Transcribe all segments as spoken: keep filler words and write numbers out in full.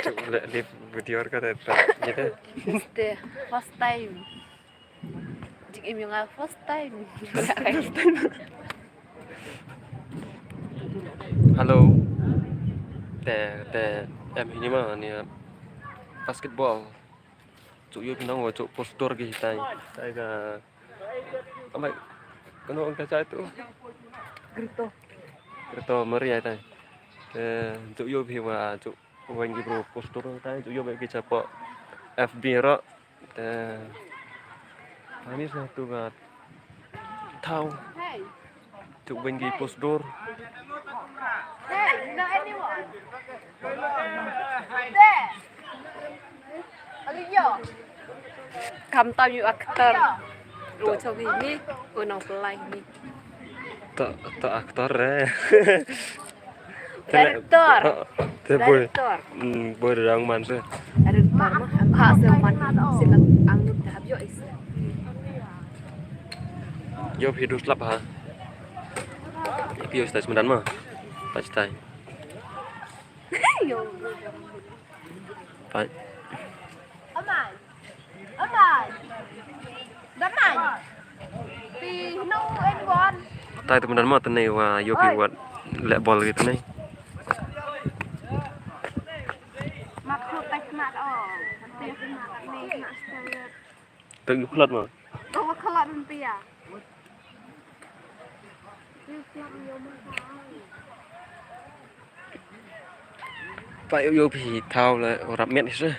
Le, le video ka te, te, gitu. Este, first time. Jingim ïa nga first time. Hello. Te, te, em hini ma, ni, uh, basketball. Cuk ïoh phi nang wa cuk post dur ki hitai. Tai ka. Amai. Kano ang ka chai tu? Grito. Grito mari ai tai. Te, cuk ïoh phi wa cuk wen ki bro post dur tai. Cuk ïoh ba ki chapo F B ro. Te, ani sa tu ka. Thaw. Hey. Cuk wen ki post dur. Hey, you know anyone? There. Aliyo. Kam tam yu actor. Wo chong ini, wo nong pelai ini. To, to actor eh. Director. Te boy. Director. Hmm, boy dang man se. Director mah, ang ha se man. Sila ang lut dap yo is. Yo phi dus lap ha. Phi yo stai semendan mah. Pas stai. Yo. Pas. Amai. Amai. Damai. Phi no en bon. Tai tu mendan mah tenai wa yo phi wat lek bol gitu nih. Mat khut tek mat oh. Tek mat ni mat stai. Teng yu khlat ma. Teng yu khlat ma pia. Pa yu yu phi thaw la rap met se.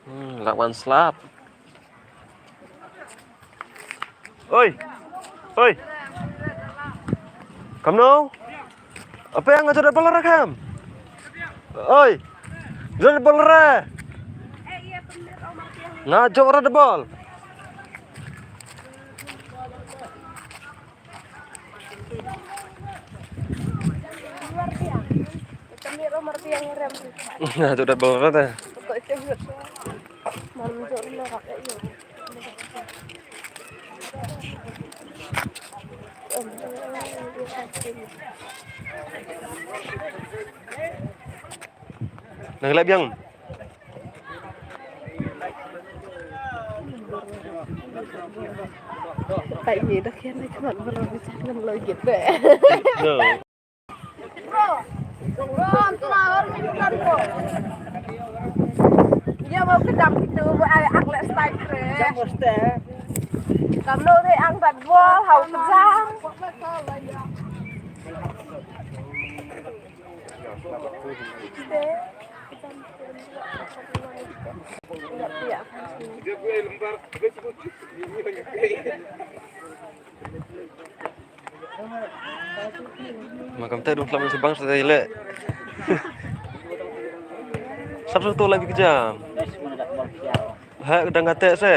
Hmm, lak wan slap. Oi. Oi. Kamno? Apa yang ngajar bola rekam? Oi. Ngajar bola re. Ngajar ora de bol. Nah, tu dah bangun dah. Nang lep yang. Tại vì nó khiến nó cho bạn vào lòng cái chắc năm lời dịp đấy. Bro, bro, antu lawan minutan bro. Iya mau kedam gitu, bu ai ak lek style kre. Jam boste. Kamno de ang bat bol, hau kejam. Ma kam te dum khlam se bang sa le. Sab sab tu la bi kjam. Ha dang kate se.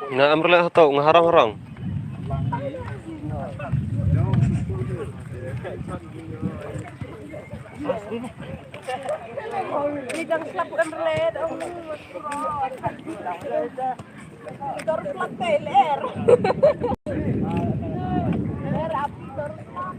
Nga em rle hato nga harang harang. Ni dang slap em rle dong. Dor slap te ler. Ler api dor slap.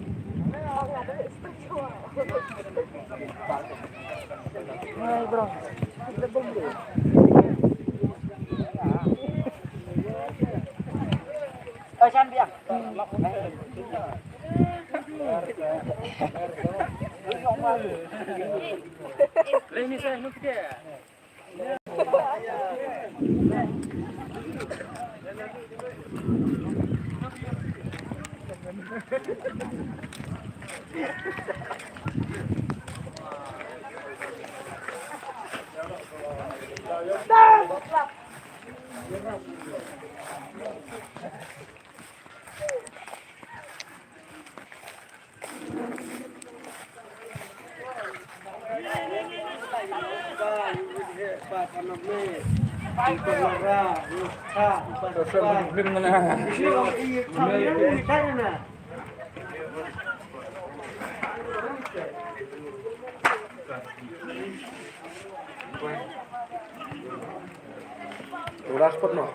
Ora spot no.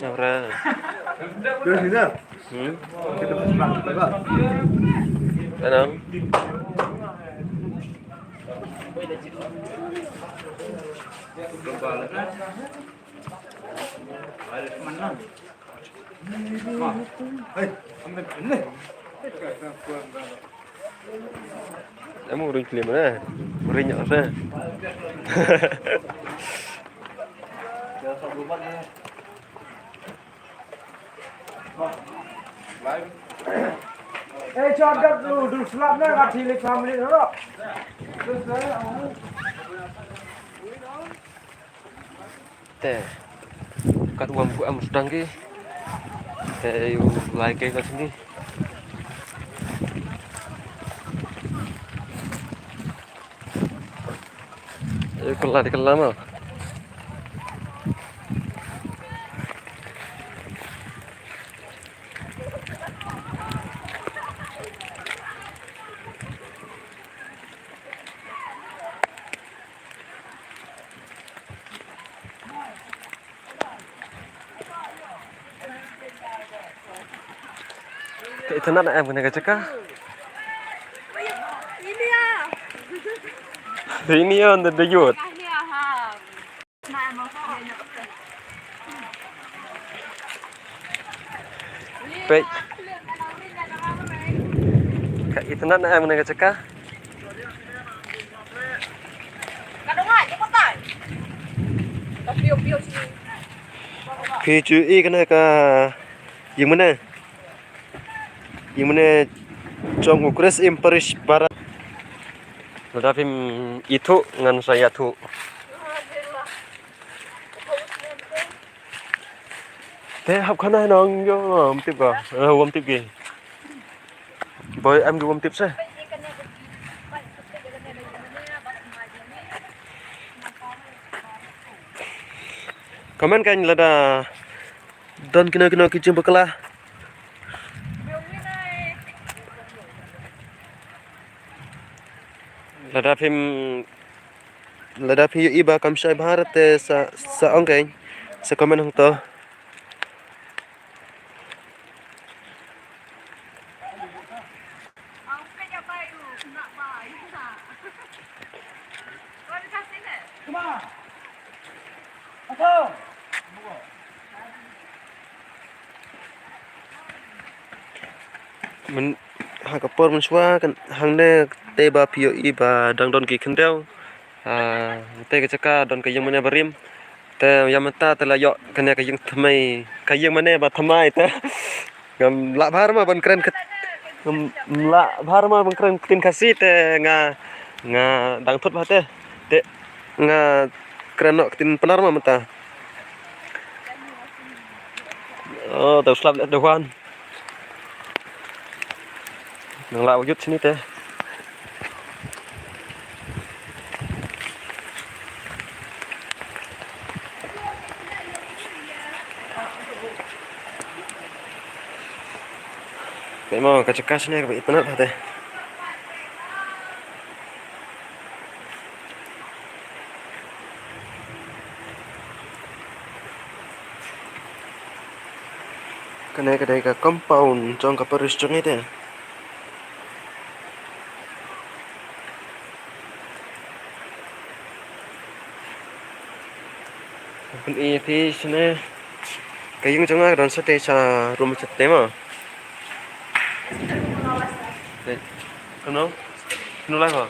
Ora. Dia sini. Hmm. Kita pasang kita. Tenang. Em ring klim na. Ring nya sa. Eh, chot kat tu, du slap na kat hilik family tu. Te kat wam ku am sdang ki. Te yu lai ke kat sini. Yu kala di kala ma. Ka internet na em kane ka jaka. Ini ya. Ini ya, the, the youth. Peit. Ka internet na em kane ka jaka. Phi ju i kane ka ïing mane. Ïing mane jong u Kris im Parish Barat. Lada phim ithuh ngan sa ïathuh. Te hap khana nong yo, wam tip ka. Eh, wam tip ki. Boy, em ki wam tip se. Comment kan lada don kino kino ki jingpakla. Lada phim, lada phi ïohi ba kam shai bha te sa, sa ong kein, sa comment hangto. Myn-, ha ka por mynshuwa kan hangne te ba phi ïohi ba dang don ki khyndew. Ah, te ka jaka don ka ïing mane barim. Te ïa mynta te la ïoh kane ka ïing thymmai, ka ïing mane ba thymmai te. Ngam lah bha ma ban kren kat-, ngam lah bha ma ban kren ktien Khasi te nga, nga dang thut bha te. Te nga kren noh ktien Pnar ma mynta. Oh, te u slap leh da wan. Nang lah u jut sini te. Te mo ka jaka sini ka ba itynnad te. Kane ka dei ka compound jong ka parish jong ngi te. Pyn-i phi shane ka ïing jong nga ka don shatei sha room shatei mo. Dei. Kumno? Kumno lai ho?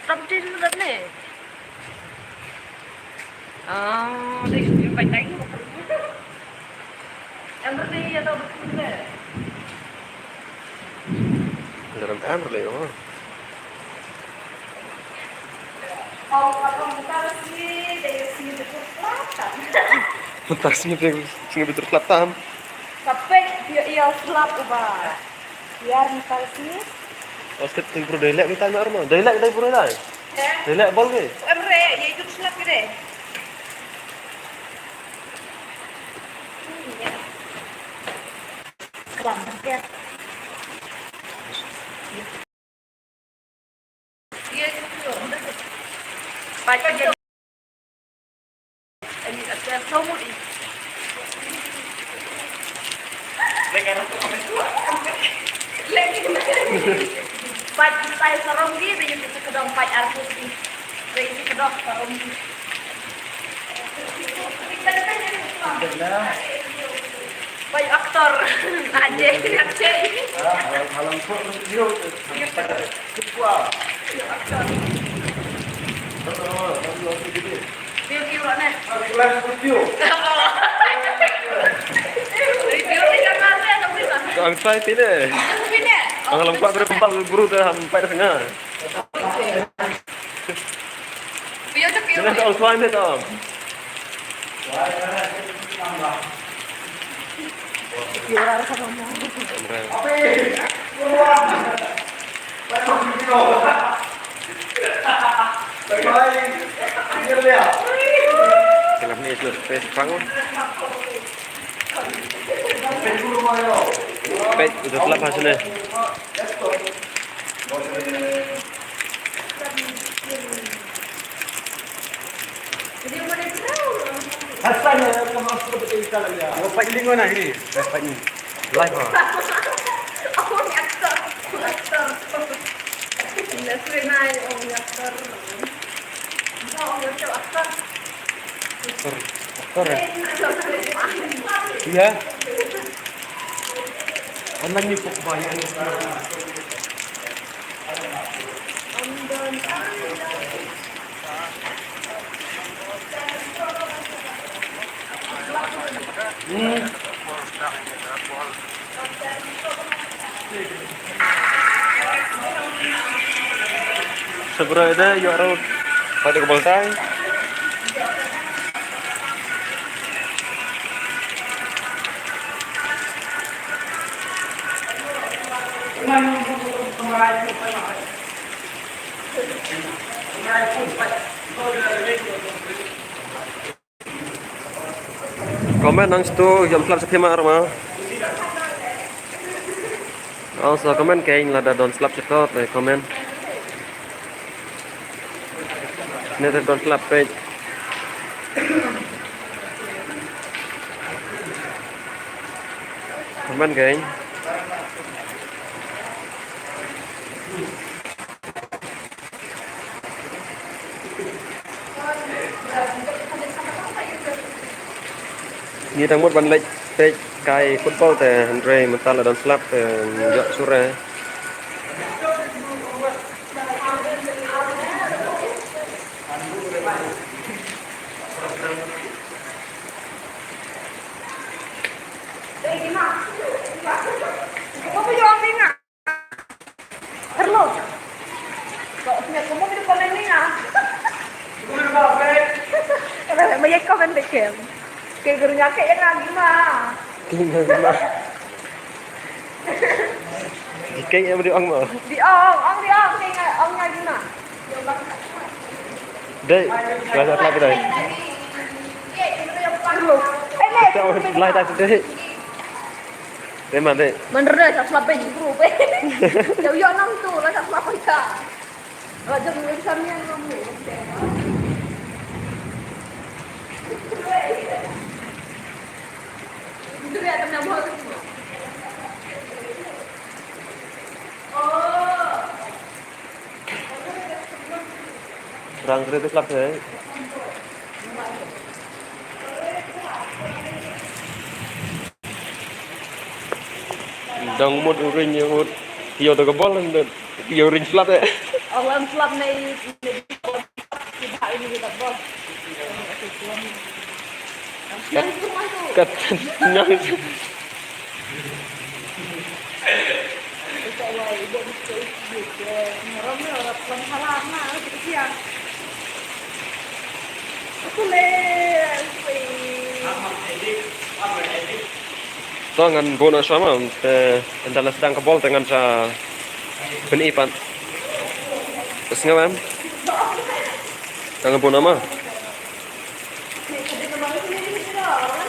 Property tu dah ni. Ah, dei sini pai tai. Yang berarti ya tahu betul deh. Dalam amr le ho. Mynta sngi Pyrthei, sngi Pyrthei Club tam. Ka peit ïa, ïa slap uba. Ïa mynta sngi. Ostet tu bro dei lek kita mar ma. Dei lek dei bro dei. Dei lek bol ke. Em re, ïa itu slap ke dei. Pait, pait sarong gi, ba ïa ka dong pait artist gi. Ba ïa ka dong sarong gi. Pait aktor. Ajay, Ajay. Ang sai pine. Ang lam kwah bro, pal bro, dah sampai dah tengah. Sini dah, ang sai ni dah. Peit, u da tlap ha shane. Peit lingon na hi. Peit ni. Live ha. Ako ni aktor. Aktor. Industry na yung aktor. Ako ni aktor. Aktor. Aktor, eh? Iya. Anan yung pokbaya yung Sabra ida yu aro pada ke baltai. Comment nang stu, ïam slap sa phim ar ma. Also comment kein lada don slap sa tot, eh, comment. Ne te don slap peit. Comment kein. Ngi dang mut ban leit peit kai football te hynrei mynta la don slap te ïoh sure. Hello. Kok punya kamu di komen ni ah. Kena banyak komen deh kem. Kayak gurunya kayak yang lagi mah. Kayak yang lagi mah. Di kayak yang di ong mah. Di ong, ong di ong, kayak ong lagi mah. Dek, belajar lagi deh. Hello. Eh, ni. Kita belajar deh. Te man te. Man re sa slap bej group eh. Yow yow nang tu la sa slap ka. La jam ni sa ni nang ni. Rang kre te slap te. Dang mut u ring ïa ut. Ïa da ka bol, ïa u ring slap eh. Alam slap nei. Kat, kat, nyang. To ngan bun shuwa ma, te ynda la sdang ka bol te ngan sa pyni pat. Sngewbha em? Te ngan bun ma.